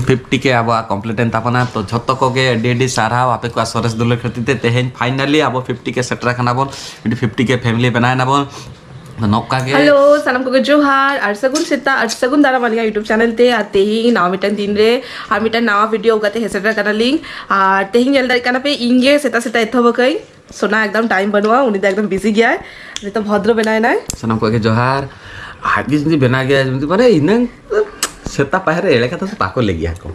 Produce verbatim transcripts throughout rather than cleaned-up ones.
Fifty ᱠᱮ ᱟᱵᱚᱣᱟᱜ complete ᱮᱱ ᱛᱟᱵᱚᱱᱟ᱾ ᱛᱚ ᱡᱷᱚᱛᱚ ᱠᱚᱜᱮ ᱟᱹᱰᱤ ᱟᱹᱰᱤ ᱥᱟᱨᱦᱟᱣ ᱟᱯᱮ ᱠᱚᱣᱟᱜ ᱥᱚᱨᱮᱥ ᱫᱩᱞᱟᱹᱲ ᱠᱷᱟᱹᱛᱤᱨ ᱛᱮ᱾ ᱛᱮᱦᱮᱧ ᱯᱷᱟᱭᱱᱟᱞᱤ ᱟᱵᱚ ᱯᱷᱤᱯᱴᱤ ᱠᱮ ᱥᱮᱴᱮᱨ ᱟᱠᱟᱱᱟ ᱵᱚᱱ, ᱢᱤᱫᱴᱤᱡ ᱯᱷᱤᱯᱴᱤ ᱠᱮ ᱯᱷᱮᱢᱤᱞᱤ ᱵᱮᱱᱟᱣ ᱮᱱᱟ ᱵᱚᱱ᱾ ᱛᱚ ᱱᱚᱝᱠᱟ ᱜᱮ ᱦᱮᱞᱳ, ᱥᱟᱱᱟᱢ ᱠᱚᱜᱮ ᱡᱚᱦᱟᱨ ᱟᱨ ᱥᱟᱹᱜᱩᱱ ᱥᱮᱛᱟᱜ ᱟᱨ ᱥᱟᱹᱜᱩᱱ ᱫᱟᱨᱟᱢ ᱟᱹᱞᱤᱧᱟᱜ YouTube ᱪᱮᱱᱮᱞ ᱛᱮ᱾ ᱟᱨ ᱛᱮᱦᱮᱧ ᱱᱟᱣᱟ ᱢᱤᱫᱴᱟᱝ ᱫᱤᱱ ᱨᱮ ᱟᱨ ᱢᱤᱫᱴᱟᱝ ᱱᱟᱣᱟ ᱵᱷᱤᱰᱤᱭᱳ ᱟᱹᱜᱩ ᱠᱟᱛᱮ ᱦᱮᱡ ᱥᱮᱴᱮᱨ ᱟᱠᱟᱱᱟᱞᱤᱧ᱾ ᱟᱨ ᱛᱮᱦᱮᱧ ᱧᱮᱞ ᱫᱟᱲᱮᱭᱟᱜ ᱠᱟᱱᱟ ᱯᱮ, ᱤᱧ ᱜᱮ ᱥᱮᱛᱟᱜ ᱥᱮᱛᱟᱜ ᱮᱛᱚᱦᱚᱵ ᱟᱠᱟᱫᱟᱹᱧ᱾ ᱥᱳᱱᱟ ᱮᱠᱫᱚᱢ ᱴᱟᱭᱤᱢ ᱵᱟᱹᱱᱩᱜᱼᱟ, ᱩᱱᱤ ᱫᱚ ᱮᱠᱫᱚᱢ ᱵᱤᱡᱤ ᱜᱮᱭᱟᱭ᱾ ᱱᱤᱛᱚᱜ ᱵᱷᱚᱫᱨᱚ ᱵᱮᱱᱟᱣ ᱮᱱᱟᱭ᱾ ᱥᱟᱱᱟᱢ ᱠᱚᱣᱟᱜ ᱜᱮ ᱡᱚᱦᱟᱨ᱾ ᱟᱡ ᱜᱮ ᱡᱩᱫᱤ ᱵᱮᱱᱟᱣ ᱜᱮᱭᱟ, ᱡᱩᱫᱤ ᱢᱟᱱᱮ ᱤᱱᱟᱹᱝ ᱥᱮᱛᱟ ᱯᱟᱭᱦᱟ ᱨᱮ ᱮᱲᱮ ᱠᱟᱛᱷᱟ ᱫᱚ ᱵᱟᱠᱚ ᱞᱟᱹᱭ ᱜᱮᱭᱟ ᱠᱚ᱾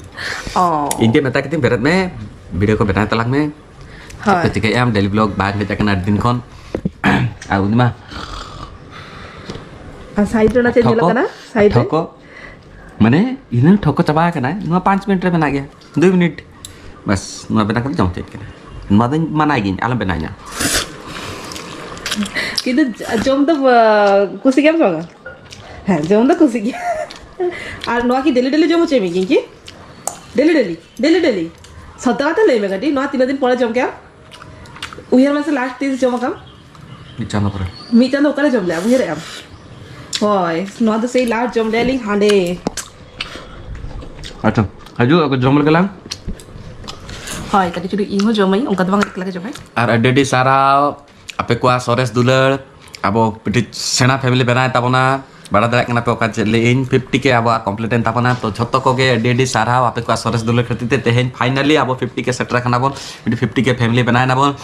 ᱚ᱾ ᱤᱧ ᱜᱮ ᱢᱮᱛᱟ ᱠᱟᱹᱫᱤᱧ, "ᱵᱮᱨᱮᱫ ᱢᱮ, ᱵᱷᱤᱰᱤᱭᱳ ᱠᱚ ᱵᱮᱱᱟᱣ ᱛᱟᱞᱟᱝ ᱢᱮ, ᱪᱮᱫ ᱦᱳᱭ᱾ ᱯᱮ ᱪᱤᱠᱟᱹᱭᱮᱫᱼᱟ? ᱰᱮᱞᱤ ᱵᱞᱚᱜ ᱵᱟᱝ ᱦᱮᱡ ᱟᱠᱟᱱᱟ ᱟᱹᱰᱤ ᱫᱤᱱ ᱠᱷᱚᱱ᱾" ᱟᱨ ᱩᱱᱤ ᱢᱟ ᱟᱨ ᱥᱟᱭᱤᱰ ᱨᱮ ᱚᱱᱟ ᱪᱮᱫ ᱧᱮᱞᱚᱜ ᱴᱷᱚᱠᱚ, ᱠᱟᱱᱟ? ᱥᱟᱭᱤᱰ ᱨᱮ? ᱴᱷᱚᱠᱚ, ᱢᱟᱱᱮ ᱤᱱᱟᱹ ᱴᱷᱚᱠᱚ ᱪᱟᱵᱟ ᱟᱠᱟᱱᱟᱭ, ᱱᱚᱣᱟ ᱯᱟᱸᱪ ᱢᱤᱱᱤᱴ ᱨᱮ ᱵᱮᱱᱟᱜ ᱜᱮᱭᱟ, ᱫᱩᱭ ᱢᱤᱱᱤᱴ᱾ ᱵᱟᱥ, ᱱᱚᱣᱟ ᱵᱮᱱᱟᱣ ᱠᱟᱛᱮ ᱡᱚᱢ ᱦᱚᱪᱚᱭᱮᱫ ᱠᱟᱱᱟ᱾ ᱱᱚᱣᱟ ᱫᱚᱧ ᱢᱟᱱᱟᱭ ᱜᱤᱭᱟᱹᱧ, ᱟᱞᱚᱢ ᱵᱮᱱᱟᱣ ᱤᱧᱟ᱾ ᱠᱤᱱᱛᱩ ᱡᱚᱢ ᱫᱚ, ᱟ, ᱠᱩᱥᱤ ᱜᱮᱭᱟᱢ ᱥᱮ ᱵᱟᱝᱟ? ᱦᱮᱸ, ᱡᱚᱢ ᱫᱚ ᱠᱩᱥᱤ ᱜᱮ᱾ ᱟᱨ ᱱᱚᱣᱟ ᱠᱤ ᱰᱮᱞᱤ ᱰᱮᱞᱤ ᱡᱚᱢ ᱦᱚᱪᱚᱭ ᱢᱮ ᱜᱤᱧ ᱠᱤ? ᱰᱮᱞᱤ ᱰᱮᱞᱤ, ᱰᱮᱞᱤ ᱰᱮᱞᱤ᱾ ᱥᱚᱛᱚ ᱠᱟᱛᱷᱟ ᱞᱟᱹᱭ ᱢᱮ ᱠᱟᱹᱴᱤᱡ, ᱱᱚᱣᱟ ᱛᱤᱱᱟᱹᱜ ᱫᱤᱱ ᱯᱚᱨᱮ ᱡᱚᱢ ᱠᱮᱜᱼᱟᱢ? ᱩᱭᱦᱟᱹᱨ ᱢᱮᱥᱮ, ᱞᱟᱥᱴ ᱛᱤᱥ ᱡᱚᱢ ᱟᱠᱟᱢ? ᱢᱤᱫ ᱪᱟᱸᱫᱚ ᱯᱚᱨᱮ᱾ ᱢᱤᱫ ᱪᱟᱸᱫᱚ ᱚᱠᱟᱨᱮ ᱡᱚᱢ ᱞᱮᱜᱼᱟ, ᱩᱭᱦᱟᱹᱨᱮᱜ ᱟᱢ? ᱦᱳᱭ, ᱱᱚᱣᱟ ᱫᱚ ᱥᱮᱭ ᱞᱟᱥᱴ ᱡᱚᱢ ᱞᱮᱜᱼᱟ ᱞᱤᱧ ᱦᱟᱸᱰᱮ᱾ ᱟᱪᱪᱷᱟ, ᱦᱤᱡᱩᱜ ᱟᱠᱚ, ᱡᱚᱢ ᱞᱮᱜᱮ ᱞᱟᱝ᱾ ᱦᱳᱭ, ᱠᱟᱹᱴᱤᱡ ᱪᱩᱞᱩᱝ ᱤᱧ ᱦᱚᱸ ᱡᱚᱢᱟᱹᱧ, ᱚᱱᱠᱟ ᱫᱚ ᱵᱟᱝ, ᱮᱠᱞᱟ ᱜᱮ ᱡᱚᱢᱟᱹᱧ᱾ ᱟᱨ ᱟᱹᱰᱤ ᱟᱹᱰᱤ ᱥᱟᱨᱦᱟᱣ ᱟᱯᱮ ᱠᱚᱣᱟᱜ ᱥᱚᱨᱮᱥ ᱫᱩᱞᱟᱹᱲ᱾ ᱟᱵᱚ ᱢᱤᱫᱴᱤᱡ ᱥᱮᱬᱟ ᱯᱷᱮᱢᱤᱞᱤ ᱵᱮᱱᱟᱣ ᱮᱱ ᱛᱟᱵᱚᱱᱟ᱾ ᱵᱟᱲᱟᱭ ᱫᱟᱲᱮᱭᱟᱜ ᱠᱟᱱᱟ ᱯᱮ ᱚᱠᱟ ᱪᱮᱫ ᱞᱟᱹᱭ ᱤᱧ, ᱯᱷᱤᱯᱴᱤ ᱠᱮ ᱟᱵᱚᱣᱟᱜ ᱠᱚᱢᱯᱞᱤᱴ ᱮᱱ ᱛᱟᱵᱚᱱᱟ᱾ ᱛᱚ ᱡᱷᱚᱛᱚ ᱠᱚᱜᱮ ᱟᱹᱰᱤ ᱟᱹᱰᱤ ᱥᱟᱨᱦᱟᱣ ᱟᱯᱮ ᱠᱚᱣᱟᱜ ᱥᱚᱨᱮᱥ ᱫᱩᱞᱟᱹᱲ ᱠᱷᱟᱹᱛᱤᱨ ᱛᱮ᱾ ᱛᱮᱦᱮᱧ ᱯᱷᱟᱭᱱᱟᱞᱤ ᱟᱵᱚ ᱯᱷᱤᱯᱴᱤ ᱠᱮ ᱥᱮᱴᱮᱨ ᱟᱠᱟᱱᱟ ᱵᱚᱱ, ᱢᱤᱫᱴᱤᱡ ᱯᱷᱤᱯᱴᱤ ᱠᱮ ᱯᱷᱮᱢᱤᱞᱤ ᱵᱮᱱᱟᱣ ᱮᱱᱟ ᱵᱚᱱ᱾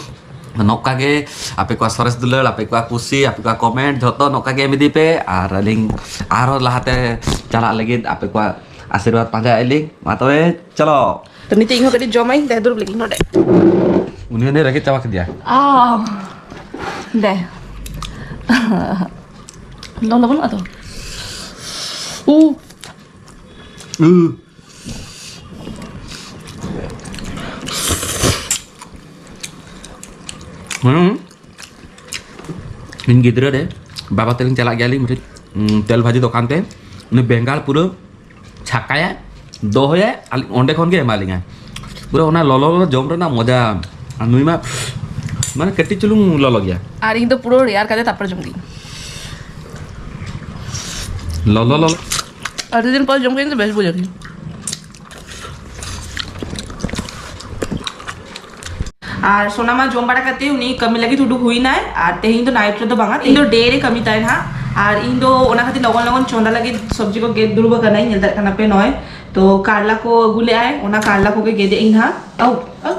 ᱱᱚᱝᱠᱟ ᱜᱮ ᱟᱯᱮ ᱠᱚᱣᱟᱜ ᱥᱚᱨᱮᱥ ᱫᱩᱞᱟᱹᱲ, ᱟᱯᱮ ᱠᱚᱣᱟᱜ ᱠᱩᱥᱤ, ᱟᱯᱮ ᱠᱚᱣᱟᱜ ᱠᱚᱢᱮᱱᱴ ᱡᱷᱚᱛᱚ ᱱᱚᱝᱠᱟ ᱜᱮ ᱮᱢ ᱤᱫᱤ ᱯᱮ᱾ ᱟᱨ ᱟᱹᱞᱤᱧ ᱟᱨᱦᱚᱸ ᱞᱟᱦᱟᱛᱮ ᱪᱟᱞᱟᱜ ᱞᱟᱹᱜᱤᱫ ᱟᱯᱮ ᱠᱚᱣᱟᱜ ᱟᱥᱤᱨᱵᱟᱫᱽ ᱯᱟᱸᱡᱟᱭᱮᱫ ᱞᱤᱧ᱾ ᱢᱟ ᱛᱚᱵᱮ ᱪᱚᱞᱚ᱾ ᱛᱚ ᱱᱤᱛᱚᱜ ᱤᱧ ᱦᱚᱸ ᱠᱟᱹᱴᱤᱡ ᱡᱚᱢᱟᱹᱧ, ᱫᱮ ᱫᱩᱲᱩᱵ ᱞᱟᱹᱜᱤᱫ ᱱᱚᱰᱮ᱾ ᱩᱱᱤ ᱦᱚᱸ ᱨᱮᱸᱜᱮᱡ ᱪᱟᱵᱟ ᱠᱮᱫᱮᱭᱟ᱾ ᱟᱣ᱾ ᱫᱮ᱾ ᱞᱚᱞᱚ ᱵᱟᱹᱱᱩᱜᱼᱟ ᱛᱚ? ᱩ᱾ ᱩ᱾ ᱦᱩᱸ᱾ ᱤᱧ ᱜᱤᱫᱽᱨᱟᱹ ᱨᱮ ᱵᱟᱵᱟ ᱛᱟᱹᱞᱤᱧ ᱪᱟᱞᱟᱜ ᱜᱮᱭᱟᱞᱤᱧ ᱢᱤᱫᱴᱤᱡ, ᱩᱸ, ᱛᱮᱞ ᱵᱷᱟᱹᱡᱤ ᱫᱚᱠᱟᱱ ᱛᱮ᱾ ᱩᱱᱤ ᱵᱮᱸᱜᱟᱲ ᱯᱩᱨᱟᱹ ᱪᱷᱟᱠᱟᱭᱟᱭ, ᱫᱚᱦᱚᱭᱟᱭ, ᱟᱨ ᱚᱸᱰᱮ ᱠᱷᱚᱱ ᱜᱮ ᱮᱢᱟᱞᱤᱧᱟᱭ᱾ ᱯᱩᱨᱟᱹ ᱚᱱᱟ ᱞᱚᱞᱚ ᱞᱚᱞᱚ ᱡᱚᱢ ᱨᱮᱱᱟᱜ ᱢᱚᱡᱟ᱾ ᱟᱨ ᱱᱩᱭ ᱢᱟ, ᱢᱟᱱᱮ, ᱠᱟᱹᱴᱤᱡ ᱪᱩᱞᱩᱝ ᱞᱚᱞᱚ ᱜᱮᱭᱟ᱾ ᱟᱨ ᱤᱧ ᱫᱚ ᱯᱩᱨᱟᱹ ᱨᱮᱭᱟᱲ ᱠᱟᱛᱮ ᱛᱟᱨᱯᱚᱨ ᱡᱚᱢ ᱠᱤᱫᱟᱹᱧ᱾ ᱞᱚᱞᱚ ᱞᱚᱞᱚ᱾ ᱟᱹᱰᱤ ᱫᱤᱱ ᱯᱚᱨ ᱡᱚᱢ ᱠᱤᱫᱟᱹᱧ ᱛᱚ ᱵᱮᱥ ᱵᱩᱡᱷᱟᱹᱣ ᱠᱤᱫᱟᱹᱧ᱾ ᱟᱨ ᱥᱳᱱᱟ ᱢᱟ ᱡᱚᱢ ᱵᱟᱲᱟ ᱠᱟᱛᱮ ᱩᱱᱤ ᱠᱟᱹᱢᱤ ᱞᱟᱹᱜᱤᱫ ᱩᱰᱩᱠ ᱦᱩᱭᱱᱟᱭ, ᱟᱨ ᱛᱮᱦᱮᱧ ᱫᱚ ᱱᱟᱭᱤᱴ ᱨᱮᱫᱚ ᱵᱟᱝᱟ, ᱛᱮᱦᱮᱧ ᱫᱚ ᱰᱮ ᱨᱮ ᱠᱟᱹᱢᱤ ᱛᱟᱭ ᱱᱟᱦᱟᱜ᱾ ᱟᱨ ᱤᱧ ᱫᱚ ᱚᱱᱟ ᱠᱷᱟᱹᱛᱤᱨ ᱞᱚᱜᱚᱱ ᱞᱚᱜᱚᱱ ᱪᱚᱸᱫᱟ ᱞᱟᱹᱜᱤᱫ ᱥᱚᱵᱽᱡᱤ ᱠᱚ ᱜᱮᱫ ᱫᱩᱲᱩᱵ ᱟᱠᱟᱱᱟᱧ, ᱧᱮᱞ ᱫᱟᱲᱮᱭᱟᱜ ᱠᱟᱱᱟ ᱯᱮ ᱱᱚᱜᱼᱚᱭ᱾ ᱛᱚ ᱠᱟᱨᱞᱟ ᱠᱚ ᱟᱹᱜᱩ ᱞᱮᱜᱼᱟᱭ, ᱚᱱᱟ ᱠᱟᱨᱞᱟ ᱠᱚᱜᱮ ᱜᱮᱫ ᱮᱫ ᱟᱹᱧ ᱱᱟᱦᱟᱜ᱾ ᱟᱣ, ᱟᱣ,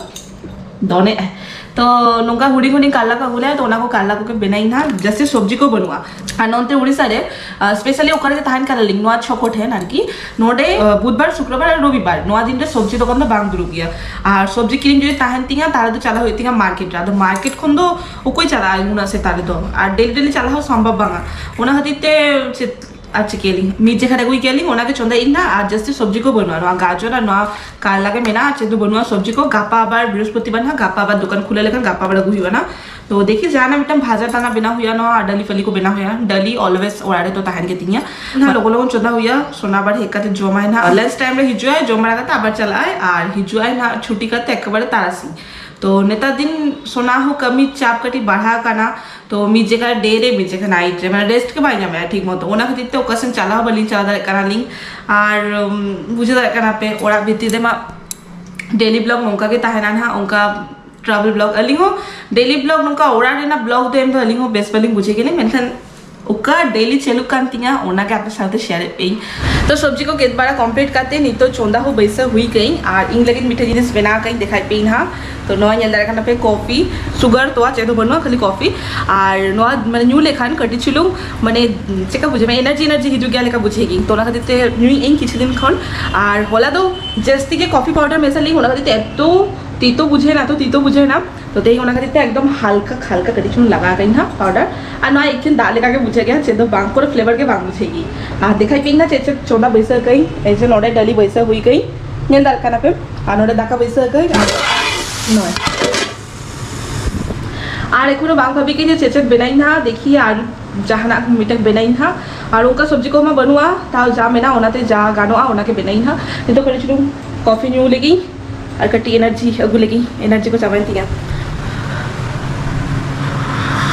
ᱫᱚᱱᱮᱜᱼᱟᱭ᱾ ᱛᱚ ᱱᱚᱝᱠᱟ ᱦᱩᱰᱤᱧ ᱦᱩᱰᱤᱧ ᱠᱟᱨᱞᱟ ᱠᱚ ᱟᱹᱜᱩ ᱞᱮᱜᱼᱟᱭ, ᱛᱚ ᱚᱱᱟ ᱠᱚ ᱠᱟᱨᱞᱟ ᱠᱚᱜᱮ ᱵᱮᱱᱟᱭ ᱱᱟᱦᱟᱜ, ᱡᱟᱹᱥᱛᱤ ᱥᱚᱵᱽᱡᱤ ᱠᱚ ᱵᱟᱹᱱᱩᱜᱼᱟ᱾ ᱟᱨ ᱱᱚᱱᱛᱮ ᱩᱲᱤᱥᱥᱟ ᱨᱮ, ᱟᱨ specially ᱚᱠᱟ ᱨᱮ ᱛᱟᱦᱮᱱ ᱠᱟᱱᱟ ᱞᱤᱧ, ᱱᱚᱣᱟ ᱪᱷᱚᱠᱚ ᱴᱷᱮᱱ ᱟᱨᱠᱤ, ᱱᱚᱰᱮ, ᱟᱨ, ᱵᱩᱫᱷᱵᱟᱨ, ᱥᱩᱠᱨᱚᱵᱟᱨ ᱟᱨ ᱨᱚᱵᱤᱵᱟᱨ, ᱱᱚᱣᱟ ᱫᱤᱱ ᱨᱮ ᱥᱚᱵᱽᱡᱤ ᱫᱚᱠᱟᱱ ᱫᱚ ᱵᱟᱝ ᱫᱩᱲᱩᱵ ᱜᱮᱭᱟ᱾ ᱟᱨ ᱥᱚᱵᱽᱡᱤ ᱠᱤᱨᱤᱧ ᱡᱩᱫᱤ ᱛᱟᱦᱮᱱ ᱛᱤᱧᱟ, ᱛᱟᱦᱞᱮ ᱫᱚ ᱪᱟᱞᱟᱣ ᱦᱩᱭᱩᱜ ᱛᱤᱧᱟ ᱢᱟᱨᱠᱮᱴ ᱨᱮ᱾ ᱟᱫᱚ ᱢᱟᱨᱠᱮᱴ ᱠᱷᱚᱱ ᱫᱚ ᱚᱠᱚᱭ ᱪᱟᱞᱟᱜᱼᱟ ᱩᱱᱟᱹᱜ ᱥᱮᱛᱟᱜ ᱨᱮᱫᱚ? ᱟᱨ ᱰᱮᱞᱤ ᱰᱮᱞᱤ ᱪᱟᱞᱟᱣ ᱦᱚᱸ ᱥᱚᱢᱵᱷᱚᱵ ᱵᱟᱝᱟ᱾ ᱚᱱᱟ ᱠᱷᱟᱹᱛᱤᱨ ᱛᱮ ᱪᱮᱫ ᱟᱨ ᱪᱤᱠᱟᱹᱭᱟᱞᱤᱧ, ᱢᱤᱫ ᱡᱮᱠᱷᱟ ᱨᱮ ᱟᱹᱜᱩᱭ ᱜᱮᱭᱟᱞᱤᱧ, ᱚᱱᱟᱜᱮ ᱪᱚᱸᱫᱟᱭᱮᱫ ᱟᱹᱧ ᱱᱟᱦᱟᱜ᱾ ᱟᱨ ᱡᱟᱹᱥᱛᱤ ᱥᱚᱵᱽᱡᱤ ᱠᱚ ᱵᱟᱹᱱᱩᱜᱼᱟ, ᱱᱚᱣᱟ ᱜᱟᱡᱚᱨ ᱟᱨ ᱱᱚᱣᱟ ᱠᱟᱨᱞᱟ ᱜᱮ ᱢᱮᱱᱟᱜᱼᱟ, ᱪᱮᱫ ᱫᱚ ᱵᱟᱹᱱᱩᱜᱼᱟ ᱥᱚᱵᱽᱡᱤ ᱠᱚ᱾ ᱜᱟᱯᱟ ᱟᱵᱟᱨ ᱵᱨᱤᱦᱚᱥᱯᱚᱛᱤᱵᱟᱨ ᱱᱟᱦᱟᱜ, ᱜᱟᱯᱟ ᱟᱵᱟᱨ ᱫᱚᱠᱟᱱ ᱠᱷᱩᱞᱟᱹᱣ ᱞᱮᱠᱷᱟᱱ ᱜᱟᱯᱟ ᱟᱵᱟᱨ ᱟᱹᱜᱩ ᱦᱩᱭᱩᱜᱼᱟ ᱱᱟᱦᱟᱜ᱾ ᱛᱚ ᱫᱮᱠᱷᱤ ᱡᱟᱦᱟᱱᱟᱜ ᱢᱤᱫᱴᱟᱝ ᱵᱷᱟᱡᱟ ᱛᱟᱱᱟ ᱵᱮᱱᱟᱣ ᱦᱩᱭᱩᱜᱼᱟ, ᱱᱚᱣᱟ ᱰᱟᱹᱞᱤ ᱯᱟᱹᱞᱤ ᱠᱚ ᱵᱮᱱᱟᱣ ᱦᱩᱭᱩᱜᱼᱟ᱾ ᱰᱟᱹᱞᱤ always ᱚᱲᱟᱜ ᱨᱮ ᱛᱚ ᱛᱟᱦᱮᱱ ᱜᱮ ᱛᱤᱧᱟ ᱱᱟᱦᱟᱜ᱾ ᱞᱚᱜᱚᱱ ᱞᱚᱜᱚᱱ ᱪᱚᱸᱫᱟ ᱦᱩᱭᱩᱜᱼᱟ, ᱥᱳᱱᱟ ᱟᱵᱟᱨ ᱦᱮᱡ ᱠᱟᱛᱮ ᱡᱚᱢᱟᱭ ᱱᱟᱦᱟᱜ᱾ ᱞᱟᱧᱪ ᱴᱟᱭᱤᱢ ᱨᱮ ᱦᱤᱡᱩᱜᱼᱟᱭ, ᱡᱚᱢ ᱵᱟᱲᱟ ᱠᱟᱛᱮ ᱟᱵᱟᱨ ᱪᱟᱞᱟᱜᱼᱟᱭ, ᱟᱨ ᱦᱤᱡᱩᱜᱼᱟᱭ ᱱᱟᱦᱟᱜ ᱪᱷᱩᱴᱤ ᱠᱟᱛᱮ ᱮᱠᱮᱵᱟᱨᱮ ᱛᱟᱨᱟᱥᱤᱧ᱾ ᱛᱚ ᱱᱮᱛᱟᱨ ᱫᱤᱱ ᱥᱳᱱᱟ ᱦᱚᱸ ᱠᱟᱹᱢᱤ ᱪᱟᱯ ᱠᱟᱹᱴᱤᱡ ᱵᱟᱲᱦᱟᱣ ᱠᱟᱱᱟ, ᱛᱚ ᱢᱤᱫ ᱡᱟᱭᱜᱟ ᱨᱮ ᱰᱮ ᱨᱮ, ᱢᱤᱫ ᱡᱟᱭᱜᱟ ᱱᱟᱭᱤᱴ ᱨᱮ, ᱢᱟᱱᱮ ᱨᱮᱥᱴ ᱜᱮ ᱵᱟᱭ ᱧᱟᱢᱮᱜᱼᱟ ᱴᱷᱤᱠ ᱢᱚᱛᱚ᱾ ᱚᱱᱟ ᱠᱷᱟᱹᱛᱤᱨ ᱛᱮ ᱚᱠᱟ ᱥᱮᱱ ᱪᱟᱞᱟᱣ ᱦᱚᱸ ᱵᱟᱹᱞᱤᱧ ᱪᱟᱞᱟᱣ ᱫᱟᱲᱮᱭᱟᱜ ᱠᱟᱱᱟᱞᱤᱧ᱾ ᱟᱨ, ᱩᱢ, ᱵᱩᱡᱷᱟᱹᱣ ᱫᱟᱲᱮᱭᱟᱜ ᱠᱟᱱᱟ ᱯᱮ, ᱚᱲᱟᱜ ᱵᱷᱤᱛᱤᱨ ᱨᱮᱢᱟ ᱰᱮᱞᱤ ᱵᱞᱚᱜ ᱱᱚᱝᱠᱟ ᱜᱮ ᱛᱟᱦᱮᱱᱟ ᱱᱟᱦᱟᱜ, ᱚᱱᱠᱟ ᱴᱨᱟᱵᱷᱮᱞ ᱵᱞᱚᱜ᱾ ᱟᱹᱞᱤᱧ ᱦᱚᱸ ᱰᱮᱞᱤ ᱵᱞᱚᱜ ᱱᱚᱝᱠᱟ ᱚᱲᱟᱜ ᱨᱮᱱᱟᱜ ᱵᱞᱚᱜ ᱫᱚ ᱮᱢ ᱫᱚ ᱟᱹᱞᱤᱧ ᱦᱚᱸ ᱵᱮᱥ ᱵᱟᱹᱞᱤᱧ ᱵᱩᱡᱷᱟᱹᱣ ᱜᱮᱭᱟᱞᱤᱧ, ᱢᱮᱱᱠᱷᱟᱱ ᱚᱠᱟ ᱰᱮᱞᱤ ᱪᱟᱹᱞᱩᱜ ᱠᱟᱱ ᱛᱤᱧᱟ, ᱚᱱᱟᱜᱮ ᱟᱯᱮ ᱥᱟᱶᱛᱮ ᱥᱮᱭᱟᱨᱮᱫ ᱯᱮᱭᱟᱹᱧ᱾ ᱛᱚ ᱥᱚᱵᱽᱡᱤ ᱠᱚ ᱜᱮᱫ ᱵᱟᱲᱟ ᱠᱚᱢᱯᱞᱤᱴ ᱠᱟᱛᱮ ᱱᱤᱛᱚᱜ ᱪᱚᱸᱫᱟ ᱦᱚᱸ ᱵᱟᱹᱭᱥᱟᱹᱣ ᱦᱩᱭ ᱠᱟᱹᱧ, ᱟᱨ ᱤᱧ ᱞᱟᱹᱜᱤᱫ ᱢᱤᱫᱴᱮᱱ ᱡᱤᱱᱤᱥ ᱵᱮᱱᱟᱣ ᱠᱟᱹᱧ ᱫᱮᱠᱷᱟᱭ ᱯᱮᱭᱟᱹᱧ ᱱᱟᱦᱟᱜ᱾ ᱛᱚ ᱱᱚᱣᱟ ᱧᱮᱞ ᱫᱟᱲᱮᱭᱟᱜ ᱠᱟᱱᱟ ᱯᱮ, ᱠᱚᱯᱷᱤ, ᱥᱩᱜᱟᱨ, ᱛᱚᱣᱟ ᱪᱮᱫ ᱦᱚᱸ ᱵᱟᱹᱱᱩᱜᱼᱟ, ᱠᱷᱟᱹᱞᱤ ᱠᱚᱯᱷᱤ᱾ ᱟᱨ ᱱᱚᱣᱟ ᱢᱟᱱᱮ ᱧᱩ ᱞᱮᱠᱷᱟᱱ ᱠᱟᱹᱴᱤᱡ ᱪᱩᱞᱩᱝ ᱢᱟᱱᱮ ᱪᱮᱠᱟ ᱵᱩᱡᱷᱟᱹᱜᱼᱟ, ᱮᱱᱟᱨᱡᱤ ᱮᱱᱟᱨᱡᱤ ᱦᱤᱡᱩᱜ ᱜᱮᱭᱟ ᱞᱮᱠᱟ ᱵᱩᱡᱷᱟᱹᱜ ᱜᱮ᱾ ᱛᱚ ᱚᱱᱟ ᱠᱷᱟᱹᱛᱤᱨ ᱛᱮ ᱧᱩᱭᱮᱫ ᱟᱹᱧ ᱠᱤᱪᱷᱩ ᱫᱤᱱ ᱠᱷᱚᱱ᱾ ᱟᱨ ᱦᱚᱞᱟ ᱫᱚ ᱡᱟᱹᱥᱛᱤ ᱜᱮ ᱠᱚᱯᱷᱤ ᱯᱟᱣᱰᱟᱨ ᱢᱮᱥᱟ ᱞᱤᱧ, ᱚᱱᱟ ᱠᱷᱟᱹᱛᱤᱨ ᱛᱮ ᱮᱛᱚ ᱛᱤᱛᱚ ᱵᱩᱡᱷᱟᱹᱣ ᱮᱱᱟ, ᱛᱚ ᱛᱤᱛᱚ ᱵᱩᱡᱷᱟᱹᱣ ᱮᱱᱟ᱾ ᱛᱚ ᱛᱮᱦᱮᱧ ᱚᱱᱟ ᱠᱷᱟᱹᱛᱤᱨ ᱛᱮ ᱮᱠᱫᱚᱢ ᱦᱟᱞᱠᱟ ᱦᱟᱞᱠᱟ ᱠᱟᱹᱴᱤᱡ ᱪᱩᱞᱩᱝ ᱞᱟᱜᱟᱣ ᱠᱟᱹᱧ ᱦᱟᱸᱜ ᱯᱟᱣᱰᱟᱨ᱾ ᱟᱨ ᱱᱚᱣᱟ ᱮᱠᱷᱮᱱ ᱫᱟᱜ ᱞᱮᱠᱟ ᱜᱮ ᱵᱩᱡᱷᱟᱹᱜ ᱜᱮᱭᱟ, ᱪᱮᱫ ᱫᱚ ᱵᱟᱝ, ᱠᱳᱱᱳ ᱯᱷᱞᱮᱵᱟᱨ ᱜᱮ ᱵᱟᱝ ᱵᱩᱡᱷᱟᱹᱜ ᱜᱮ᱾ ᱟᱨ ᱫᱮᱠᱷᱟᱭ ᱯᱮ ᱤᱧ ᱱᱟ ᱪᱮᱫ ᱪᱮᱫ ᱪᱚᱸᱫᱟ ᱵᱟᱹᱭᱥᱟᱹᱣ ᱠᱟᱹᱧ᱾ ᱮᱭ ᱡᱮ ᱱᱚᱰᱮ ᱰᱟᱹᱞᱤ ᱵᱟᱹᱭᱥᱟᱹᱣ ᱦᱩᱭ ᱠᱟᱹᱧ, ᱧᱮᱞ ᱫᱟᱲᱮᱭᱟᱜ ᱠᱟᱱᱟ ᱯᱮ᱾ ᱟᱨ ᱱᱚᱰᱮ ᱫᱟᱠᱟ ᱵᱟᱹᱭᱥᱟᱹᱣ ᱠᱟᱹᱧ, ᱟᱨ ᱱᱚᱜᱼᱚᱭ ᱟᱨ ᱮᱠᱷᱚᱱᱳ ᱵᱟᱝ ᱵᱷᱟᱵᱤ ᱠᱟᱹᱧ ᱡᱮ ᱪᱮᱫ ᱪᱮᱫ ᱵᱮᱱᱟᱣ ᱤᱧ ᱦᱟᱸᱜ, ᱫᱮᱠᱷᱤ ᱟᱨ ᱡᱟᱦᱟᱱᱟᱜ ᱢᱤᱫᱴᱟᱝ ᱵᱮᱱᱟᱣ ᱤᱧ ᱦᱟᱸᱜ᱾ ᱟᱨ ᱚᱱᱠᱟ ᱥᱚᱵᱽᱡᱤ ᱠᱚᱢᱟ ᱵᱟᱹᱱᱩᱜᱼᱟ, ᱛᱟᱣ ᱡᱟ ᱢᱮᱱᱟᱜᱼᱟ ᱚᱱᱟᱛᱮ ᱡᱟ ᱜᱟᱱᱚᱜᱼᱟ ᱚᱱᱟᱜᱮ ᱵᱮᱱᱟᱣ ᱤᱧ ᱦᱟᱸᱜ᱾ ᱱᱤᱛᱚᱜ ᱠᱟᱹᱴᱤᱡ ᱪᱩᱞᱩᱝ ᱠᱚᱯᱷᱤ ᱧᱩ ᱞᱮᱜᱤᱧ ᱟᱨ ᱠᱟᱹᱴᱤᱡ ᱮᱱᱟᱨᱡᱤ ᱟᱹᱜᱩ ᱞᱮᱜᱤᱧ, ᱮᱱᱟᱨᱡᱤ ᱠᱚ ᱪᱟᱵᱟᱭᱮᱱ ᱛᱤᱧᱟ᱾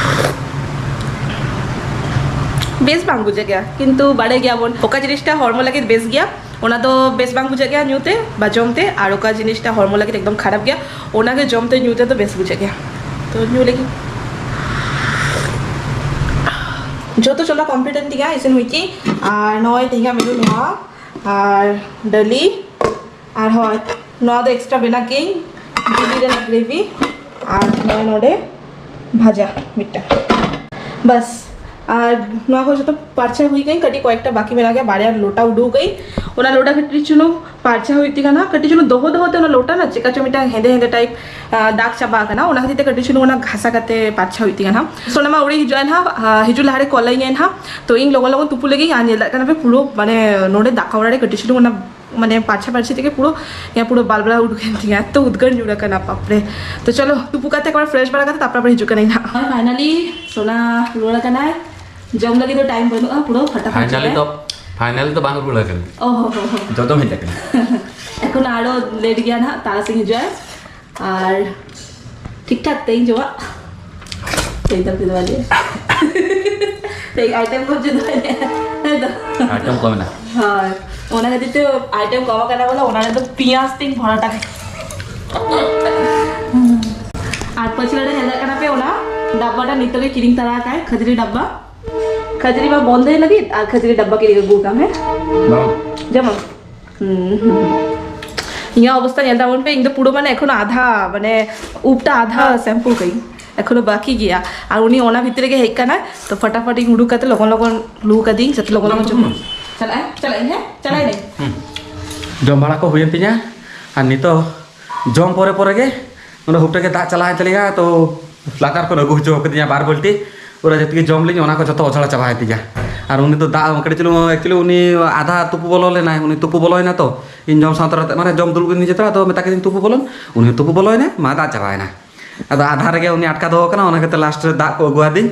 ᱵᱮᱥ ᱵᱟᱝ ᱵᱩᱡᱷᱟᱹᱜ ᱜᱮᱭᱟ, ᱠᱤᱱᱛᱩ ᱵᱟᱲᱟᱭ ᱜᱮᱭᱟᱵᱚᱱ ᱚᱠᱟ ᱡᱤᱱᱤᱥᱴᱟ ᱦᱚᱲᱢᱚ ᱞᱟᱹᱜᱤᱫ ᱵᱮᱥ ᱜᱮᱭᱟ᱾ ᱚᱱᱟ ᱫᱚ ᱵᱮᱥ ᱵᱟᱝ ᱵᱩᱡᱷᱟᱹᱜ ᱜᱮᱭᱟ ᱧᱩ ᱛᱮ ᱵᱟ ᱡᱚᱢ ᱛᱮ, ᱟᱨ ᱚᱠᱟ ᱡᱤᱱᱤᱥᱴᱟ ᱦᱚᱲᱢᱚ ᱞᱟᱹᱜᱤᱫ ᱮᱠᱫᱚᱢ ᱠᱷᱟᱨᱟᱯ ᱜᱮᱭᱟ, ᱚᱱᱟᱜᱮ ᱡᱚᱢ ᱛᱮ ᱧᱩ ᱛᱮᱫᱚ ᱵᱮᱥ ᱵᱩᱡᱷᱟᱹᱜ ᱜᱮᱭᱟ᱾ ᱛᱚ ᱧᱩ ᱞᱟᱹᱜᱤᱫ ᱡᱚᱛᱚ ᱪᱚᱸᱫᱟ ᱠᱚᱢᱯᱞᱤᱴ ᱮᱱ ᱛᱤᱧᱟ, ᱤᱥᱤᱱ ᱦᱩᱭ ᱠᱤᱧ᱾ ᱟᱨ ᱱᱚᱜᱼᱚᱭ ᱛᱮᱦᱮᱧᱟᱜ ᱢᱮᱱᱩ ᱱᱚᱣᱟ, ᱟᱨ ᱰᱟᱹᱞᱤ, ᱟᱨ ᱦᱳᱭ ᱱᱚᱣᱟ ᱫᱚ ᱮᱠᱥᱴᱨᱟ ᱵᱮᱱᱟᱣ ᱠᱤᱧ ᱵᱤᱞᱤ ᱨᱮᱱᱟᱜ ᱜᱨᱮᱵᱷᱤ, ᱟᱨ ᱱᱚᱜᱼᱚᱭ ᱱᱚᱰᱮ ᱵᱷᱟᱡᱟ ᱢᱤᱫᱴᱟᱝ᱾ ᱵᱟᱥ, ᱟᱨ ᱱᱚᱣᱟ ᱠᱚ ᱡᱚᱛᱚ ᱯᱟᱨᱪᱟ ᱦᱩᱭ ᱠᱟᱹᱧ, ᱠᱟᱹᱴᱤᱡ ᱠᱚᱭᱮᱠᱴᱟ ᱵᱟᱠᱤ ᱢᱮᱱᱟᱜ ᱜᱮᱭᱟ, ᱵᱟᱨᱭᱟ ᱞᱚᱴᱟ ᱩᱰᱩᱠ ᱠᱟᱹᱧ, ᱚᱱᱟ ᱞᱚᱴᱟ ᱠᱟᱹᱴᱤᱡ ᱪᱩᱞᱩᱝ ᱯᱟᱨᱪᱟ ᱦᱩᱭᱩᱜ ᱛᱤᱧ ᱠᱟᱱᱟ᱾ ᱠᱟᱹᱴᱤᱡ ᱪᱩᱞᱩᱝ ᱫᱚᱦᱚ ᱫᱚᱦᱚ ᱛᱮ ᱚᱱᱟ ᱞᱚᱴᱟ ᱨᱮᱱᱟᱜ ᱪᱮᱠᱟ ᱪᱚ ᱢᱤᱫᱴᱟᱝ ᱦᱮᱸᱫᱮ ᱦᱮᱸᱫᱮ ᱴᱟᱭᱤᱯ ᱫᱟᱜ ᱪᱟᱵᱟ ᱟᱠᱟᱱᱟ, ᱚᱱᱟ ᱠᱷᱟᱹᱛᱤᱨ ᱛᱮ ᱠᱟᱹᱴᱤᱡ ᱪᱩᱞᱩᱝ ᱚᱱᱟ ᱜᱷᱟᱥᱟ ᱠᱟᱛᱮ ᱯᱟᱨᱪᱟ ᱦᱩᱭᱩᱜ ᱛᱤᱧ ᱠᱟᱱᱟ᱾ ᱥᱳᱱᱟᱢᱟ ᱟᱹᱣᱲᱤ ᱦᱤᱡᱩᱜᱼᱟ ᱱᱟᱦᱟᱜ, ᱦᱤᱡᱩᱜ ᱞᱟᱦᱟᱨᱮ ᱠᱚᱞ ᱟᱹᱧᱟᱭ ᱱᱟᱦᱟᱜ᱾ ᱛᱚ ᱤᱧ ᱞᱚᱜᱚᱱ ᱞᱚᱜᱚᱱ ᱛᱩᱯᱩ ᱞᱟᱹᱜᱤᱫ, ᱟᱨ ᱧᱮᱞ ᱫᱟᱲᱮᱭᱟᱜ ᱠᱟᱱᱟ ᱯᱮ ᱯᱩᱨᱟᱹ ᱢᱟᱱᱮ ᱱᱚᱰᱮ ᱫᱟᱠᱟ ᱚᱲᱟᱜ ᱨᱮ ᱠᱟᱹᱴᱤᱡ ᱪᱩᱞᱩᱝ ᱚᱱᱟ ᱢᱟᱱᱮ ᱯᱟᱨᱪᱷᱟ ᱯᱟᱨᱪᱷᱤ ᱛᱮᱜᱮ ᱯᱩᱨᱟᱹ ᱤᱧᱟᱹᱜ ᱯᱩᱨᱟᱹ ᱵᱟᱞᱵᱟᱞᱟ ᱩᱰᱩᱠ ᱮᱱ ᱛᱤᱧᱟ, ᱮᱛᱚ ᱩᱫᱽᱜᱟᱹᱨ ᱧᱩᱨ ᱟᱠᱟᱱᱟ ᱵᱟᱯᱨᱮ᱾ ᱛᱚ ᱪᱚᱞᱚ ᱛᱩᱯᱩ ᱠᱟᱛᱮ ᱮᱠᱵᱟᱨ ᱯᱷᱨᱮᱥ ᱵᱟᱲᱟ ᱠᱟᱛᱮ ᱛᱟᱨᱯᱚᱨᱮ ᱟᱵᱟᱨ ᱦᱤᱡᱩᱜ ᱠᱟᱱᱟᱧ ᱦᱟᱸᱜ᱾ ᱦᱳᱭ, ᱯᱷᱟᱭᱱᱟᱞᱤ ᱥᱳᱱᱟ ᱨᱩᱣᱟᱹᱲ ᱟᱠᱟᱱᱟᱭ᱾ ᱡᱚᱢ ᱞᱟᱹᱜᱤᱫ ᱫᱚ ᱴᱟᱭᱤᱢ ᱵᱟᱹᱱᱩᱜᱼᱟ, ᱯᱩᱨᱟᱹ ᱯᱷᱟᱴᱟᱯᱷᱟᱴᱤ ᱯᱷᱟᱭᱱᱟᱞᱤ ᱨᱮ᱾ ᱫᱚ, ᱯᱷᱟᱭᱱᱟᱞᱤ ᱫᱚ ᱵᱟᱝ ᱨᱩᱣᱟᱹᱲ ᱟᱠᱟᱱᱟ᱾ ᱚ ᱦᱚ ᱦᱚ ᱦᱚ᱾ ᱡᱚᱛᱚᱢ ᱦᱮᱡ ᱟᱠᱟᱱᱟ᱾ ᱮᱠᱷᱚᱱ ᱟᱨᱚ ᱞᱮᱴ ᱜᱮᱭᱟ ᱱᱟᱦᱟᱜ, ᱛᱟᱨᱟᱥᱤᱧ ᱦᱤᱡᱩᱜᱼᱟᱭ᱾ ᱟᱨ ᱴᱷᱤᱠ ᱴᱷᱟᱠ ᱛᱮᱦᱮᱧ ᱡᱚᱢᱟᱜ ᱛᱮᱦᱮᱧ ᱫᱚ ᱠᱤᱱᱛᱩ ᱵᱟᱡᱮ ᱛᱮᱦᱮᱧ ᱟᱭᱴᱮᱢ ᱠᱚ ᱡᱩᱫᱟᱹ ᱦᱮᱸ ᱛᱚ᱾ ᱟᱭᱴᱮᱢ ᱠᱚ ᱢᱮᱱᱟᱜᱼᱟ᱾ ᱦᱳᱭ, ᱚᱱᱟ ᱠᱷᱟᱹᱛᱤᱨ ᱛᱮ ᱟᱭᱴᱮᱢ ᱠᱚ ᱮᱢ ᱠᱟᱱᱟ ᱵᱚᱞᱮ, ᱚᱱᱟ ᱨᱮᱫᱚ ᱯᱮᱸᱭᱟᱡᱽ ᱛᱤᱧ ᱵᱷᱚᱨᱟᱴ ᱟᱠᱟᱱᱟ᱾ ᱟᱨ ᱯᱟᱹᱪᱷᱞᱟᱹ ᱨᱮ ᱧᱮᱞ ᱫᱟᱲᱮᱭᱟᱜ ᱠᱟᱱᱟ ᱯᱮ, ᱚᱱᱟ ᱰᱟᱵᱵᱟᱴᱟ ᱱᱤᱛᱚᱜ ᱜᱮ ᱠᱤᱨᱤᱧ ᱛᱟᱨᱟ ᱟᱠᱟᱫ, ᱠᱷᱟᱹᱡᱟᱹᱲᱤ ᱰᱟᱵᱵᱟ᱾ ᱠᱷᱟᱹᱡᱟᱹᱲᱤ ᱢᱟ ᱵᱚᱱᱫᱚᱭ ᱞᱟᱹᱜᱤᱫ ᱟᱨ ᱠᱷᱟᱹᱡᱟᱹᱲᱤ ᱰᱟᱵᱵᱟ ᱠᱤᱨᱤᱧ ᱟᱹᱜᱩ ᱟᱠᱟᱫ ᱢᱮ᱾ ᱵᱟᱝ᱾ ᱡᱚᱢᱟᱢ? ᱦᱩᱸ, ᱦᱩᱸ᱾ ᱤᱧᱟᱹᱜ ᱚᱵᱚᱥᱛᱟ ᱧᱮᱞ ᱛᱟᱵᱚᱱ ᱯᱮ, ᱤᱧ ᱫᱚ ᱯᱩᱨᱟᱹ ᱢᱟᱱᱮ ᱮᱠᱷᱚᱱ ᱟᱫᱷᱟ, ᱢᱟᱱᱮ ᱩᱵᱴᱟ ᱟᱫᱷᱟ ᱥᱮᱢᱯᱩ ᱠᱟᱹᱧ, ᱮᱠᱷᱚᱱᱳ ᱵᱟᱠᱤ ᱜᱮᱭᱟ᱾ ᱟᱨ ᱩᱱᱤ ᱚᱱᱟ ᱵᱷᱤᱛᱨᱤ ᱨᱮᱜᱮ ᱦᱮᱡ ᱠᱟᱱᱟᱭ, ᱛᱚ ᱯᱷᱟᱴᱟᱯᱷᱟᱴ ᱤᱧ ᱩᱰᱩᱠ ᱠᱟᱛᱮ ᱞᱚᱜᱚᱱ ᱞᱚᱜᱚᱱ ᱞᱩ ᱠᱟᱫᱤᱧ, ᱡᱟᱛᱮ ᱞᱚᱜᱚᱱ ᱞᱚᱜᱚᱱ ᱡᱚᱢ᱾ ᱪᱟᱞᱟᱜ ᱟᱹᱧ, ᱦᱮᱸ? ᱪᱟᱞᱟᱜ ᱟᱹᱧ ᱱᱤᱛ᱾ ᱦᱩᱸ᱾ ᱡᱚᱢ ᱵᱟᱲᱟ ᱠᱚ ᱦᱩᱭᱮᱱ ᱛᱤᱧᱟ, ᱟᱨ ᱱᱤᱛᱚᱜ ᱡᱚᱢ ᱯᱚᱨᱮ ᱯᱚᱨᱮ ᱜᱮ ᱱᱚᱰᱮ ᱦᱩᱯᱴᱟᱹ ᱜᱮ ᱫᱟᱜ ᱪᱟᱞᱟᱣᱮᱱ ᱛᱟᱞᱤᱧᱟ, ᱛᱚ ᱞᱟᱛᱟᱨ ᱠᱷᱚᱱ ᱟᱹᱜᱩ ᱦᱚᱪᱚ ᱠᱟᱫᱤᱧᱟ ᱵᱟᱨ ᱵᱟᱹᱞᱴᱤ᱾ ᱯᱩᱨᱟᱹ ᱡᱚᱛᱚ ᱜᱮ ᱡᱚᱢ ᱞᱤᱧ, ᱚᱱᱟ ᱠᱚ ᱡᱚᱛᱚ ᱚᱡᱷᱲᱟ ᱪᱟᱵᱟᱭᱮᱱ ᱛᱤᱧᱟ᱾ ᱟᱨ ᱩᱱᱤ ᱫᱚ ᱫᱟᱜ ᱠᱟᱹᱴᱤᱡ ᱪᱩᱞᱩᱝ, actually ᱩᱱᱤ ᱟᱫᱷᱟ ᱛᱩᱯᱩ ᱵᱚᱞᱚ ᱞᱮᱱᱟᱭ, ᱩᱱᱤ ᱛᱩᱯᱩ ᱵᱚᱞᱚᱭᱮᱱᱟ ᱛᱚ, ᱤᱧ ᱡᱚᱢ ᱥᱟᱶᱛᱮ ᱨᱮ ᱢᱟᱱᱮ ᱡᱚᱢ ᱫᱩᱲᱩᱵ ᱤᱧ ᱡᱚᱛᱚ, ᱟᱫᱚ ᱢᱮᱛᱟ ᱠᱮᱫᱤᱧ ᱛᱩᱯᱩ ᱵᱚᱞᱚᱱ, ᱩᱱᱤ ᱦᱚᱸ ᱛᱩᱯᱩ ᱵᱚᱞᱚᱭᱮᱱᱟᱭ, ᱢᱟ ᱫᱟᱜ ᱪᱟᱵᱟᱭᱮᱱᱟ᱾ ᱟᱫᱚ ᱟᱫᱷᱟ ᱨᱮᱜᱮ ᱩᱱᱤ ᱟᱴᱠᱟ ᱫᱚᱦᱚ ᱠᱟᱱᱟ, ᱚᱱᱟ ᱠᱷᱟᱹᱛᱤᱨ ᱞᱟᱥᱴ ᱨᱮ ᱫᱟᱜ ᱠᱚ ᱟᱹᱜᱩᱣᱟᱫᱤᱧ᱾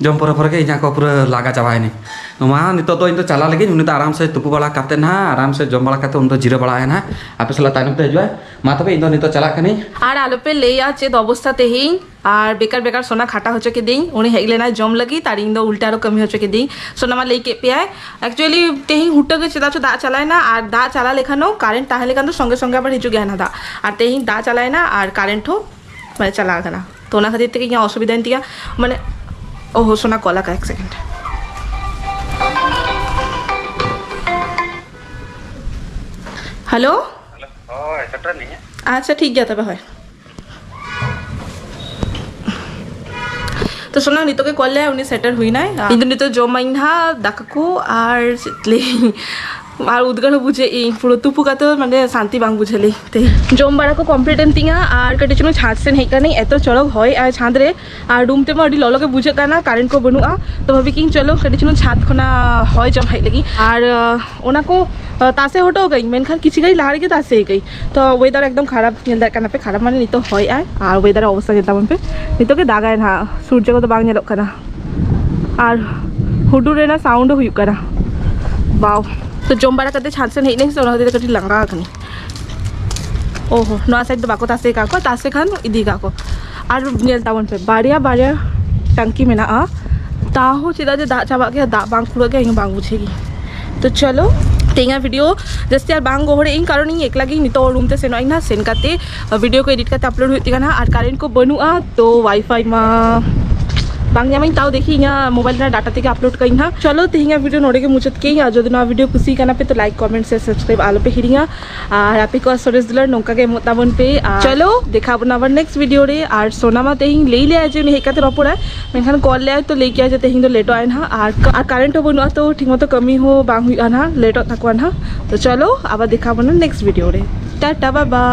ᱡᱚᱢ ᱯᱚᱨᱮ ᱯᱚᱨᱮ ᱜᱮ ᱤᱧᱟᱹᱜ ᱠᱚ ᱯᱩᱨᱟᱹ ᱞᱟᱜᱟ ᱪᱟᱵᱟᱭᱮᱱᱟᱹᱧ᱾ ᱢᱟ ᱱᱤᱛᱚᱜ ᱫᱚ ᱤᱧ ᱫᱚ ᱪᱟᱞᱟᱜ ᱞᱟᱹᱜᱤᱫ, ᱩᱱᱤ ᱫᱚ ᱟᱨᱟᱢ ᱥᱮ ᱛᱩᱯᱩ ᱵᱟᱲᱟ ᱠᱟᱛᱮ ᱱᱟᱦᱟᱜ ᱟᱨᱟᱢ ᱥᱮ ᱡᱚᱢ ᱵᱟᱲᱟ ᱠᱟᱛᱮ ᱩᱱᱤ ᱫᱚ ᱡᱤᱨᱟᱹ ᱵᱟᱲᱟᱭᱟ ᱱᱟᱦᱟᱜ, ᱟᱯᱮ ᱥᱟᱞᱟᱜ ᱛᱟᱭᱱᱚᱢ ᱛᱮ ᱦᱤᱡᱩᱜᱼᱟ᱾ ᱢᱟ ᱛᱚᱵᱮ ᱤᱧ ᱫᱚ ᱱᱤᱛᱚᱜ ᱪᱟᱞᱟᱜ ᱠᱟᱹᱱᱟᱹᱧ᱾ ᱟᱨ ᱟᱞᱚᱯᱮ ᱞᱟᱹᱭᱟ ᱪᱮᱫ ᱚᱵᱚᱥᱛᱟ ᱛᱮᱦᱮᱧ, ᱟᱨ ᱵᱮᱠᱟᱨ ᱵᱮᱠᱟᱨ ᱥᱳᱱᱟ ᱠᱷᱟᱴᱟ ᱦᱚᱪᱚ ᱠᱤᱫᱤᱧ᱾ ᱩᱱᱤ ᱦᱮᱡ ᱞᱮᱱᱟᱭ ᱡᱚᱢ ᱞᱟᱹᱜᱤᱫ ᱟᱨ ᱤᱧ ᱫᱚ ᱩᱞᱴᱟ ᱟᱨᱚ ᱠᱟᱹᱢᱤ ᱦᱚᱪᱚ ᱠᱤᱫᱤᱧ᱾ ᱥᱳᱱᱟ ᱢᱟ ᱞᱟᱹᱭ ᱠᱮᱫ ᱯᱮᱭᱟᱭ, actually ᱛᱮᱦᱮᱧ ᱦᱩᱴᱟᱹ ᱜᱮ ᱪᱮᱫᱟᱜ ᱪᱚ ᱫᱟᱜ ᱪᱟᱞᱟᱣᱮᱱᱟ, ᱟᱨ ᱫᱟᱜ ᱪᱟᱞᱟᱣ ᱞᱮᱠᱷᱟᱱ ᱦᱚᱸ ᱠᱟᱨᱮᱱᱴ ᱛᱟᱦᱮᱸ ᱞᱮᱠᱷᱟᱱ ᱫᱚ ᱥᱚᱸᱜᱮ ᱥᱚᱸᱜᱮ ᱟᱵᱟᱨ ᱦᱤᱡᱩᱜ ᱜᱮᱭᱟ ᱦᱟᱱᱟ ᱫᱟᱜ, ᱟᱨ ᱛᱮᱦᱮᱧ ᱫᱟᱜ ᱪᱟᱞᱟᱣᱮᱱᱟ ᱟᱨ ᱠᱟᱨᱮᱱᱴ ᱦᱚᱸ ᱢᱟᱱᱮ ᱪᱟᱞᱟᱣ ᱟᱠᱟᱱᱟ᱾ ᱛᱚ ᱚᱱᱟ ᱠᱷᱟᱹᱛᱤᱨ ᱛᱮᱜᱮ ᱤᱧᱟᱹᱜ ᱚᱥᱩᱵᱤᱫᱷᱟᱭᱮᱱ ᱛᱤᱧᱟᱹ, ᱢᱟᱱᱮ ᱚᱦᱚ ᱥᱳᱱᱟ ᱠᱚᱞ ᱟᱠᱟ ᱮᱠ ᱥᱮᱠᱮᱱᱰ᱾ ᱦᱮᱞᱳ᱾ ᱦᱳᱭ, ᱥᱮᱴᱮᱨ ᱱᱟᱹᱧ ᱦᱟᱸᱜ᱾ ᱟᱪᱪᱷᱟ, ᱴᱷᱤᱠ ᱜᱮᱭᱟ ᱛᱚᱵᱮ, ᱦᱳᱭ᱾ ᱛᱚ ᱥᱳᱱᱟ ᱱᱤᱛᱚᱜ ᱜᱮ ᱠᱚᱞ ᱞᱮᱭᱟ, ᱩᱱᱤ ᱥᱮᱴᱮᱨ ᱦᱩᱭᱱᱟᱭ᱾ ᱤᱧ ᱫᱚ ᱱᱤᱛᱚᱜ ᱡᱚᱢᱟᱹᱧ ᱱᱟᱦᱟᱜ ᱫᱟᱠᱟ ᱠᱚ ᱟᱨ ᱪᱮᱫ ᱞᱟᱹᱭ, ᱟᱨ ᱩᱫᱽᱜᱟᱹᱨ ᱦᱚᱸ ᱵᱩᱡᱷᱟᱹᱜ ᱤᱧ, ᱯᱩᱨᱟᱹ ᱛᱩᱯᱩ ᱠᱟᱛᱮ ᱢᱟᱱᱮ ᱥᱟᱱᱛᱤ ᱵᱟᱝ ᱵᱩᱡᱷᱟᱹᱜ ᱞᱤᱧ᱾ ᱛᱮ ᱡᱚᱢ ᱵᱟᱲᱟ ᱠᱚ ᱠᱚᱢᱯᱞᱤᱴ ᱮᱱ ᱛᱤᱧᱟ ᱟᱨ ᱠᱟᱹᱴᱤᱡ ᱪᱩᱞᱩᱝ ᱪᱷᱟᱸᱫᱽ ᱥᱮᱱ ᱦᱮᱡ ᱠᱟᱹᱱᱟᱹᱧ, ᱮᱛᱚ ᱪᱚᱨᱚᱠ ᱦᱚᱭ ᱟᱨ ᱪᱷᱟᱸᱫᱽ ᱨᱮ, ᱟᱨ ᱨᱩᱢ ᱛᱮᱢᱟ ᱟᱹᱰᱤ ᱞᱚᱞᱚ ᱜᱮ ᱵᱩᱡᱷᱟᱹᱜ ᱠᱟᱱᱟ, ᱠᱟᱨᱮᱱᱴ ᱠᱚ ᱵᱟᱹᱱᱩᱜᱼᱟ᱾ ᱛᱚ ᱵᱷᱟᱵᱤ ᱠᱤᱧ ᱪᱚᱞᱚ ᱠᱟᱹᱴᱤᱡ ᱪᱩᱞᱩᱝ ᱪᱷᱟᱸᱫᱽ ᱠᱷᱚᱱᱟᱜ ᱦᱚᱭ ᱡᱚᱢ ᱦᱮᱡ ᱞᱟᱹᱜᱤᱫ᱾ ᱟᱨ ᱟᱸ, ᱚᱱᱟ ᱠᱚ ᱟᱸ, ᱛᱟᱥᱮ ᱦᱚᱴᱚ ᱠᱟᱹᱧ, ᱢᱮᱱᱠᱷᱟᱱ ᱠᱤᱪᱷᱩ ᱜᱷᱟᱹᱲᱤᱡ ᱞᱟᱦᱟ ᱨᱮᱜᱮ ᱛᱟᱥᱮ ᱠᱟᱹᱧ᱾ ᱛᱚ ᱣᱮᱫᱟᱨ ᱮᱠᱫᱚᱢ ᱠᱷᱟᱨᱟᱯ, ᱧᱮᱞ ᱫᱟᱲᱮᱭᱟᱜ ᱠᱟᱱᱟ ᱯᱮ, ᱠᱷᱟᱨᱟᱯ ᱢᱟᱱᱮ ᱱᱤᱛᱚᱜ ᱦᱚᱭ ᱟᱭ ᱟᱨ ᱣᱮᱫᱟᱨ ᱚᱵᱚᱥᱛᱟ ᱧᱮᱞ ᱛᱟᱵᱚᱱ ᱯᱮ᱾ ᱱᱤᱛᱚᱜ ᱜᱮ ᱫᱟᱜᱟᱭ ᱱᱟᱦᱟᱜ, ᱥᱩᱨᱡᱚ ᱠᱚᱫᱚ ᱵᱟᱝ ᱧᱮᱞᱚᱜ ᱠᱟᱱᱟ ᱟᱨ ᱦᱩᱰᱩᱨ ᱨᱮᱱᱟᱜ ᱥᱟᱣᱩᱱᱰ ᱦᱚᱸ ᱦᱩᱭᱩᱜ ᱠᱟᱱᱟ᱾ ᱵᱟᱣ᱾ ᱛᱚ ᱡᱚᱢ ᱵᱟᱲᱟ ᱠᱟᱛᱮ ᱪᱷᱟᱸᱫᱽ ᱥᱮᱱ ᱦᱮᱡ ᱱᱟᱹᱧ ᱥᱮ, ᱚᱱᱟ ᱠᱷᱟᱹᱛᱤᱨ ᱛᱮ ᱠᱟᱹᱴᱤᱡ ᱞᱟᱸᱜᱟ ᱟᱠᱟᱱᱟᱹᱧ᱾ ᱚᱦᱚ, ᱱᱚᱣᱟ ᱥᱟᱭᱤᱰ ᱫᱚ ᱵᱟᱠᱚ ᱛᱟᱥᱮ ᱟᱠᱟᱫ ᱠᱚᱣᱟ, ᱛᱟᱥᱮ ᱠᱷᱟᱱ ᱤᱫᱤ ᱠᱟᱜ ᱠᱚ᱾ ᱟᱨ ᱧᱮᱞ ᱛᱟᱵᱚᱱ ᱯᱮ, ᱵᱟᱨᱭᱟ ᱵᱟᱨᱭᱟ ᱴᱟᱝᱠᱤ ᱢᱮᱱᱟᱜᱼᱟ, ᱛᱟᱦᱚᱸ ᱪᱮᱫᱟᱜ ᱡᱮ ᱫᱟᱜ ᱪᱟᱵᱟᱜ ᱜᱮᱭᱟ, ᱫᱟᱜ ᱵᱟᱝ ᱠᱩᱲᱟᱹᱜ ᱜᱮᱭᱟ, ᱤᱧ ᱵᱟᱝ ᱵᱩᱡᱷᱟᱹᱜ ᱜᱮ᱾ ᱛᱚ ᱪᱚᱞᱚ, ᱛᱮᱦᱮᱧᱟᱜ ᱵᱷᱤᱰᱤᱭᱳ ᱡᱟᱹᱥᱛᱤ ᱟᱨ ᱵᱟᱝ ᱜᱚᱦᱚᱲᱮᱫ ᱟᱹᱧ, ᱠᱟᱨᱚᱱ ᱤᱧ ᱮᱠᱞᱟ ᱜᱮ ᱱᱤᱛᱚᱜ ᱨᱩᱢ ᱛᱮ ᱥᱮᱱᱚᱜ ᱟᱹᱧ ᱱᱟᱦᱟᱜ, ᱥᱮᱱ ᱠᱟᱛᱮ ᱵᱷᱤᱰᱤᱭᱳ ᱠᱚ ᱮᱰᱤᱴ ᱠᱟᱛᱮ ᱟᱯᱞᱳᱰ ᱦᱩᱭᱩᱜ ᱛᱤᱧᱟ ᱱᱟᱦᱟᱜ᱾ ᱟᱨ ᱠᱟᱨᱮᱱᱴ ᱠᱚ ᱵᱟᱹᱱᱩᱜᱼᱟ, ᱛᱚ ᱣᱟᱭᱯᱷᱟᱭ ᱢᱟ ᱵᱟᱝ ᱧᱟᱢᱟᱹᱧ, ᱛᱟᱣ ᱫᱮᱠᱷᱤ ᱤᱧᱟᱹᱜ ᱢᱳᱵᱟᱭᱤᱞ ᱨᱮᱱᱟᱜ ᱰᱟᱴᱟ ᱛᱮᱜᱮ ᱟᱯᱞᱳᱰ ᱠᱟᱹᱧ ᱱᱟᱦᱟᱜ᱾ ᱪᱚᱞᱚ, ᱛᱮᱦᱮᱧᱟᱜ ᱵᱷᱤᱰᱤᱭᱳ ᱱᱚᱰᱮ ᱜᱮ ᱢᱩᱪᱟᱹᱫ ᱠᱮᱫ ᱟᱹᱧ᱾ ᱟᱨ ᱡᱩᱫᱤ ᱱᱚᱣᱟ ᱵᱷᱤᱰᱤᱭᱳ ᱠᱩᱥᱤ ᱠᱟᱱᱟ ᱯᱮ, ᱛᱚ ᱞᱟᱭᱤᱠ, ᱠᱚᱢᱮᱱᱴ, ᱥᱮ ᱥᱟᱵᱥᱠᱨᱟᱭᱤᱵ ᱟᱞᱚ ᱯᱮ ᱦᱤᱲᱤᱧᱟ᱾ ᱟᱨ ᱟᱯᱮ ᱠᱚᱣᱟᱜ ᱥᱚᱨᱮᱥ ᱫᱩᱞᱟᱹᱲ ᱱᱚᱝᱠᱟ ᱜᱮ ᱮᱢᱚᱜ ᱛᱟᱵᱚᱱ ᱯᱮ᱾ ᱟᱨ ᱪᱚᱞᱚ, ᱫᱮᱠᱷᱟᱣ ᱵᱚᱱᱟ ᱟᱵᱟᱨ ᱱᱮᱠᱥᱴ ᱵᱷᱤᱰᱤᱭᱳ ᱨᱮ᱾ ᱟᱨ ᱥᱳᱱᱟ ᱢᱟ ᱛᱮᱦᱮᱧ ᱞᱟᱹᱭ ᱞᱮᱭᱟ ᱡᱮ ᱩᱱᱤ ᱦᱮᱡ ᱠᱟᱛᱮ ᱨᱚᱯᱚᱲᱟᱭ, ᱢᱮᱱᱠᱷᱟᱱ ᱠᱚᱞ ᱞᱮᱭᱟᱭ ᱛᱚ ᱞᱟᱹᱭ ᱠᱮᱭᱟ ᱡᱮ ᱛᱮᱦᱮᱧ ᱫᱚ ᱞᱮᱴᱚᱜ ᱟᱭ ᱱᱟᱦᱟᱜ, ᱟᱨ, ᱟᱨ ᱠᱟᱨᱮᱱᱴ ᱦᱚᱸ ᱵᱟᱹᱱᱩᱜᱼᱟ, ᱛᱚ ᱴᱷᱤᱠ ᱢᱚᱛᱚ ᱠᱟᱹᱢᱤ ᱦᱚᱸ ᱵᱟᱝ ᱦᱩᱭᱩᱜᱼᱟ ᱱᱟᱦᱟᱜ, ᱞᱮᱴᱚᱜ ᱛᱟᱠᱚᱣᱟ ᱱᱟᱦᱟᱜ᱾ ᱛᱚ ᱪᱚᱞᱚ, ᱟᱵᱟᱨ ᱫᱮᱠᱷᱟᱣ ᱵᱚᱱᱟ ᱱᱮᱠᱥᱴ ᱵᱷᱤᱰᱤᱭᱳ ᱨᱮ᱾ ᱴᱟᱴᱟ, ᱵᱟᱭ ᱵᱟᱭ᱾